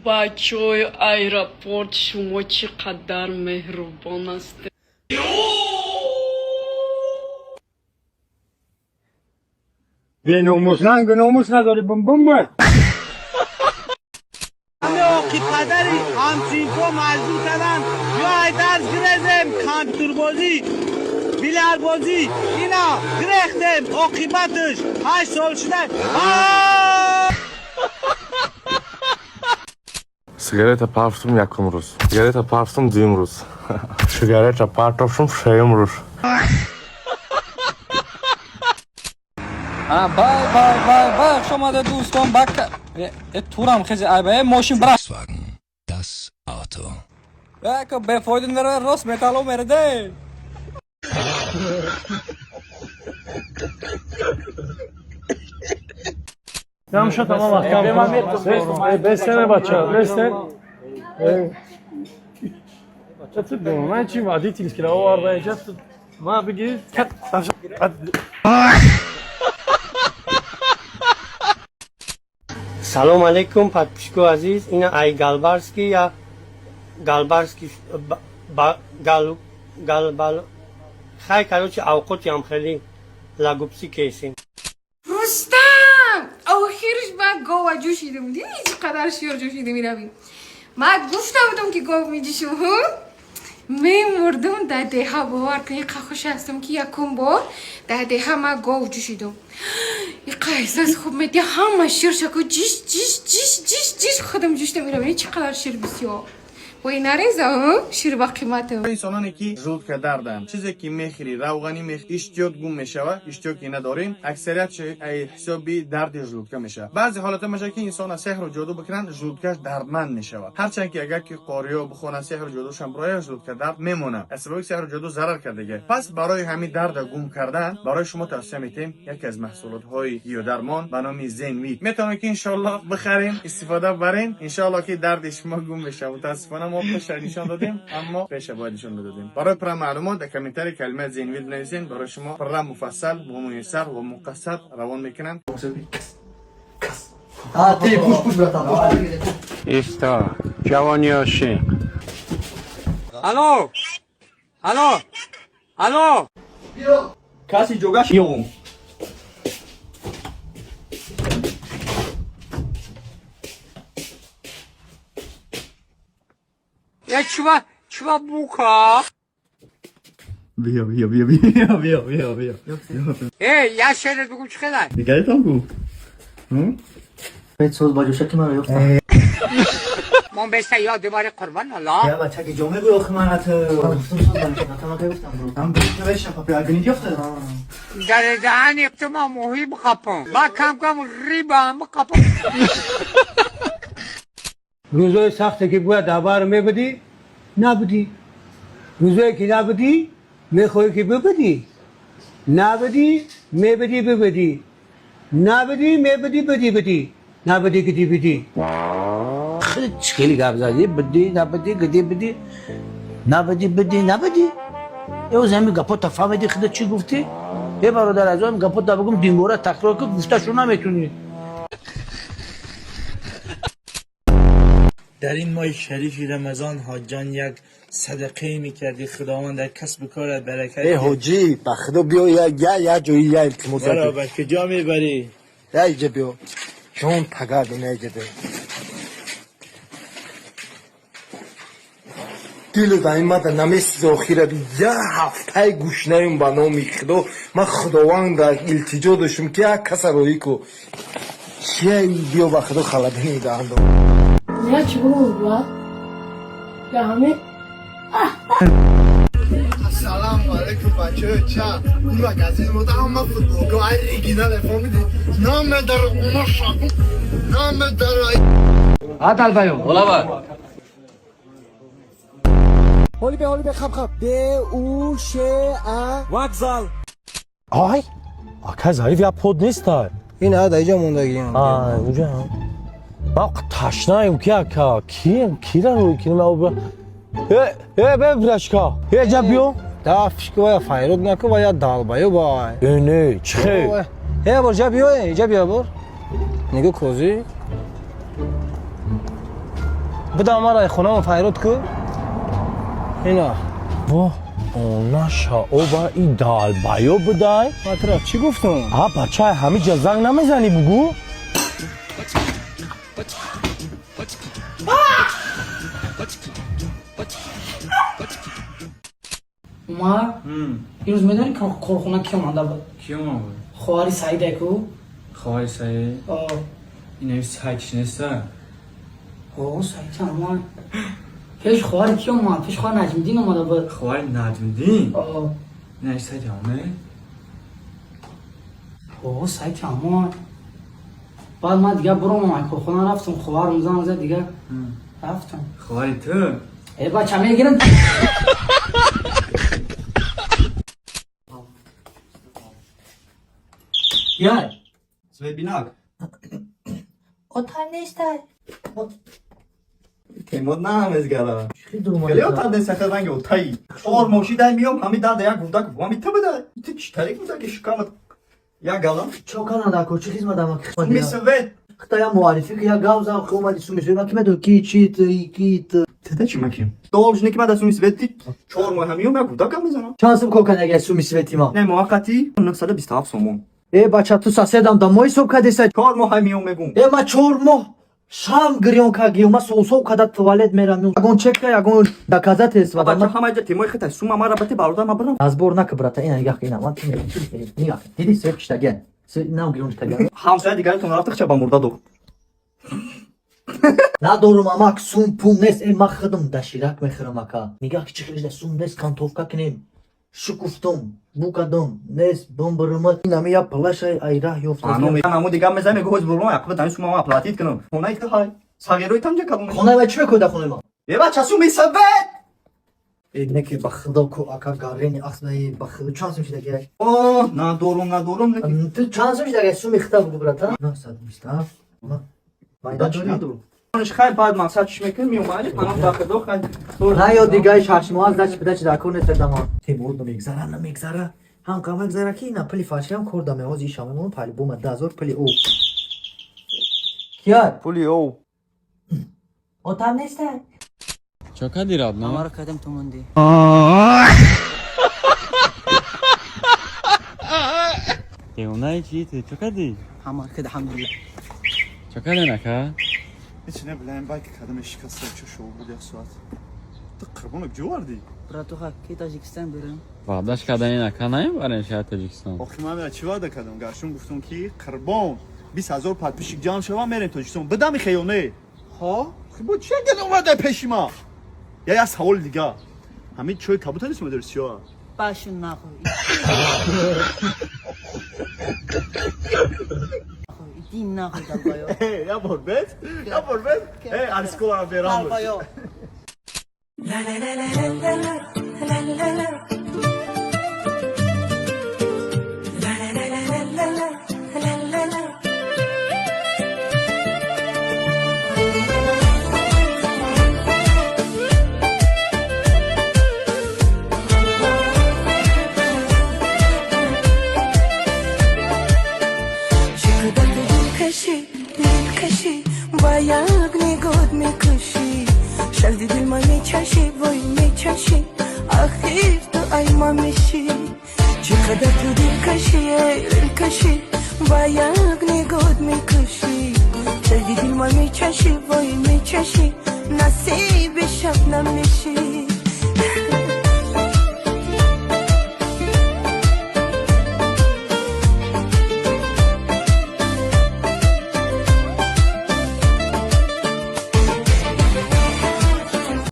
Бачаҳои аэропорт, шумо чӣ қадар меҳрубон ҳастед. Беномус нанг номус надори, бум бум бу. Охи падари ҳамсинфо маҷбур карданд, ё дарс гирезем, компютербозӣ, билярдбозӣ, ина гирехтем, оқибаташ 8 сол шуда. Сигарета партофтум якум рӯз. Сигарета партофтум дуюм рӯз. Сигарета партофтум сеюм рӯз. Бай, бай, бай, бай, хуш омадед, дӯстон, ба турам хези айба, э мошин бра. Volkswagen. Das Auto. Э, бефоида нера, рост металло мерде. Тамошо тамом аҳкам. Бестене, бача, бестен. Ман чи водительский оварда инҷа ма бигирид. Салом алейкум, подписчико азиз. Ина ай Галбарский я Галбарский гал галбал хай, короче, авқотиам хеле лагупси кесим. Рустам, охирш ба гова ҷӯшидам. Диди, чӣ қадар шир ҷӯшида меравем. Ман гуфта будам, ки гов меҷӯшум. Мемурдум дар деҳа, бовар кун, иқа хуш ҳастам, ки якум бор дар деҳа ман гов ҷӯшидум. Иқа эҳсоси хуб медиҳ, ҳама ширшаку ҷиш ҷиш ҷиш ҷиш ҷиш худам ҷӯшида меравем. Чӣ қадар шир бисёр. Ой, нареза, шир ба қиматам. Инсононе ки желудка дарданд, чизе ки мехӯрӣ, равғанӣ мехӯрӣ, иштиёт гум мешавад, иштиёк ки надорем, аксарият ҳисоби дарди желудка мешавад. Баъзе ҳолатҳо мешавад, ки инсона сеҳру ҷоду бикунанд, желудкаш дардманд мешавад. Ҳарчанд ки агар ки қориё бихонанд, сеҳру ҷодушам бирояд, желудка дард мемонад, аз сабаби сеҳру ҷоду зарар кардага. Пас барои ҳамин дарда гум кардан барои шумо тавсия метем яке аз маҳсулотҳои гиёдармон ба номи Зенвит. Метавонед ки иншоалло бихарем, истифода барем, иншоалло ки дарди шумо гум мешавад. Мутаассифона, мо пеша нишон додем, аммо пеша бояд нишон медодем. Барои пурра маълумот дар комментарий калимаи Зенвит бинависен, барои шумо пурра, муфассал, муяссар ва муқассар равон мекунанд. Иста, ҷавони ошиқ. Алло, алло, алло. Каси ҷогаш ём. Э, чува, чува бука. Бия, бия, бия, бия, бия, бия, бия. Э, я шерет бугум, чӣ хелай? Дигаретам ку? Соз ба ҷоша ки маро ёфтам. Мон беста ёд дубари қурбон алло. Я бача, ки ҷо мегӯй охи, ман ат гуфтум, соз ба нишон ман гуфтам, бро. Ам беша папи агни ёфта. Дар даҳани тума моҳӣ бихапам. Ба кам кам рибам бихапам. Рӯзои сахте ки бояд дар бар мебудӣ, набудӣ. Рӯзое ки набудӣ, мехоҳӣ ки бибудӣ, набудӣ, мебудӣ, бибудӣ, набудӣ, мебудӣ, будӣ, будӣ, набудӣ, гидӣ, бидӣ. Хеле гап задӣ, бидӣ, набудӣ, гидӣ, бидӣ, набудӣ, бидӣ, набудӣ. Э, оз ҳами гапота фаҳмидӣ, худат чӣ гуфтӣ? Э, бародар, аз ҳами гапота бигум, димбора такрор кун, гуфташу наметунӣ. Дар ин моҳи шарифи Рамазон, ҳоҷҷон, як садақае мекардӣ, худованд дар касбу корат баракат. Э, ҳоҷӣ, ба худо, биё, я я я ҷои я илтимос. Баробар, куҷо мебарӣ? Я иҷа биё. Ҷон пагардон, я иҷа биё. Дилу дар ин мада намесиза, охира я ҳафтаи гӯшнаем, ба номи худо, ман худованд илтиҷо доштум, ки як каса роҳӣ ку. Чия, биё, ба худо, халадини даҳандо. Я чӣ бугум, я ҳамин. Ассалому алайкум, бачаҳо, ча ин магазин мода ҳама футболка оригинал, фаҳмиди, намедар умашаку намедар. Адалбаё. Олава. Ҳоли бе, ҳоли бе, хаб, хаб. Д У Ш А. Вокзал. Ай, ака, Зариф, я под нестай. Ин ада иҷа мондагиам. А, уҷа. Ман ташнаем ки, ака, кием, кира рӯй кинем об. Э, э, бе, брашка. Э, ҷа биё. Да фишки вая файруд наку, вая далбаё бай. Э, не, чихе? Э, бор, ҷа биё, э, ҷа биё, бор. Нигоҳ, козӣ. Буда мара хонамо файрод ку. Ина. Во, онаша оба и далбаё будай. Ман тура чӣ гуфтам? А бача, ҳамиҷа занг намезанӣ, бугӯ. Умар, имрӯз медонӣ корхона ки омада буд? Ки омада буд? Хоҳари Саида ку. Хоҳари Саид? Инаи Саид чӣ неста? О, Саид омад. Пеш хоҳари ки омад? Пеш хоҳари Наҷмиддин омада буд. Хоҳари Наҷмиддин? О. Инаи Саид омад? О, Саид омад. Баъд ман дигар биромам, корхона рафтам, хоҳарам занг зад, дигар рафтам. Хоҳари ту? Э, бача, мегирам. Яй. Свебинак. Отам нестай. Темод намезгара. Хеле отам нест, хеле ранги отаи. Чор моши дай миём, ҳами дарда як гурдак, ҳами ту буда. Ту чӣ тариқ буда ки шикамат як галам? Чо кардам дар кор, чӣ хизмат ама? Суми свет. Хита я муаррифӣ ки я гав зам, хи омади суми свет, ман ки медонам ки чи ки т. Тада чӣ маким? Должник ки мада суми свет ти 4 моҳ ҳамиём як гурдакам мезанам. Чанд сум кор кардӣ агар суми свети ма? Не, муваққати 927 сомон. Э, бача, ту соседам да мо ҳисоб кардеса. 4 моҳ ҳамиём мегум. Э, ма 4 моҳ шам гирён кагиём, ма солсол када туалет мерам. Ягон чека, ягон доказательство. Бача, ҳама ҷа темои хита сума мара бати бародар ма барам. Разбор нака, брата, ина нигах, ина ман нигах. Диди свет киштага. Нам гирён киштага. Ҳамсоя дигаритон рафта хича ба мурда дор. Надорум, амак, сум пул нест. Э, ма худам доширак мехӯрам, ака. Нигаҳ ки чӣ хелишда сум нест, кантовка кунем. Шукуфтум, букадум, нест, бомбарумат. Инами я палаша айраҳ ёфта. Ану дигар мезанем, мегӯ ҳоз буром, яқба дани сума ма оплатить кунам. Хонаи ту ҳай. Сағирои там ҷа калон. Хонаи ма чӣ мекунӣ дар хонаи ма? Э, бача, суми свет. Э, не ки ба худо ку, ака, гарени аснаи ба худо чанд сум шида ки? О, надорум, надорум. Ту чанд сум шида ки суми хита бугу, брата? 927. Ма майда дорӣ? Хай, баъд мақсад чӣ мекунем, меомадӣ, манам ба худо хай. На ё дигаи 6 моҳ аз дачи пидачи дар кор нест дама. Темур намегзара, намегзара. Ҳам кам мегзара ки ина пули фаршиам кор даме, ҳози иша мемонам пали бума 10,000 пули ӯ. Кия? Пули ӯ. Отам нестай. Чо кардӣ, родной? Ҳамаро кардам, ту мондӣ. Девонаи чӣ ту? Чо кардӣ? Ҳама кад, алҳамдулилла. Чо кардем, ака? Ҳеч не, билаем, байк кадаме шикаста, чо шоу буд як соат. Ту қурбонак ҷо вардӣ? Братуха, ки Тоҷикистон берем? Ваъдаш карданин, ака, намебарем шаҳр Тоҷикистон. Охи ман чӣ ваъда кардам? Гаршун гуфтум ки қурбон 20,000 подписчик ҷамъ шава, мерем Тоҷикистон. Бидами хеёне? Ҳо? Бо чӣ гап омада пеши ма? Я як саволи дига. Ҳамин чои кабута нест медори сиёҳ? Пошёл нахуй. Иди нахуй, долбоёб. Я бор бед? Я бор бед? Э, арискола берам. Долбоёб. La la la la la la la la la. La la la la la la la la la. چقدر تو دلکشی، دلکشی، با یک نگاه میکشی، شلدی دل ما میچشی، وای میچشی، اخیر تو ای ما میشی. چقدر تو دلکشی، دلکشی، با یک نگاه میکشی، شلدی دل ما میچشی، وای میچشی، نصیب شب نمیشی.